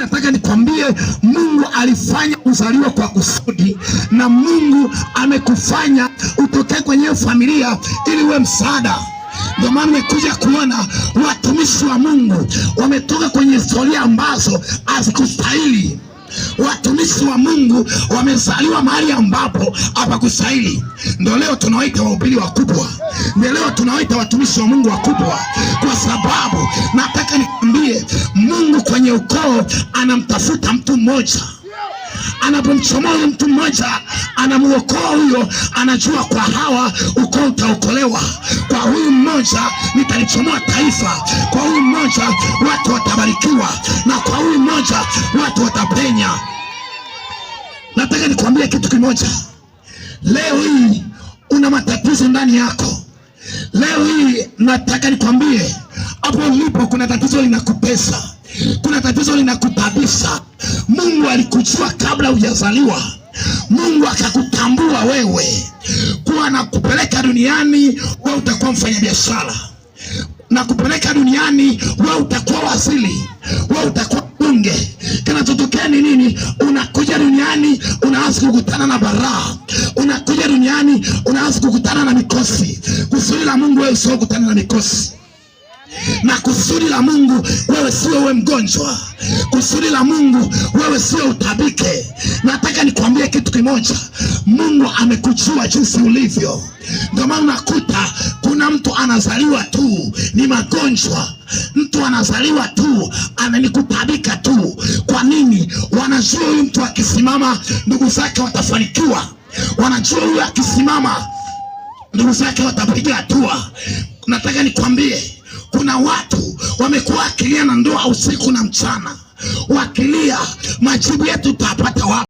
Nataka nikwambie, Mungu alifanya uzaliwe kwa kusudi, na Mungu amekufanya utokee kwenye familia ili uwe msaada. Ndio maana nimekuja kuona watumishi wa Mungu wametoka kwenye historia ambazo hazikustahili. Watumishi wa Mungu wamezaliwa mahali ambapo hapakustahili. Ndio leo tunawaita wahubiri wakubwa, ndio leo tunawaita watumishi wa Mungu wakubwa, kwa sababu nataka nikwambie, Mungu kwenye ukoo anamtafuta mtu mmoja. Anapomchomoa huyo mtu mmoja, anamuokoa huyo, anajua kwa hawa ukoo utaokolewa, kwa huyu mmoja nitalichomoa taifa, kwa huyu mmoja watu watabarikiwa, na kwa huyu mmoja watu watapenya. Nataka nikwambie kitu kimoja, leo hii una matatizo ndani yako. Leo hii nataka nikwambie, hapo ulipo kuna tatizo linakutesa, kuna tatizo linakutabisha. Mungu alikujua kabla hujazaliwa. Mungu akakutambua wewe kuwa nakupeleka duniani, wewe utakuwa mfanyabiashara, na kupeleka duniani, wewe utakuwa waziri, wewe utakuwa bunge. Kinachotokea ni nini? Unakuja duniani unaanza kukutana na baraa, unakuja duniani unaanza kukutana na mikosi. Kusudi la Mungu wewe sio kukutana na mikosi na kusudi la Mungu wewe sio wewe mgonjwa. Kusudi la Mungu wewe sio utabike. Nataka nikwambie kitu kimoja, Mungu amekujua jinsi ulivyo. Ndio maana unakuta kuna mtu anazaliwa tu ni magonjwa, mtu anazaliwa tu ananikutabika tu. Kwa nini? Wanajua huyu mtu akisimama ndugu zake watafanikiwa, wanajua huyu akisimama ndugu zake watapiga hatua. Nataka nikwambie kuna watu wamekuwa wakilia na ndoa usiku na mchana, wakilia majibu yetu tutapata wapi?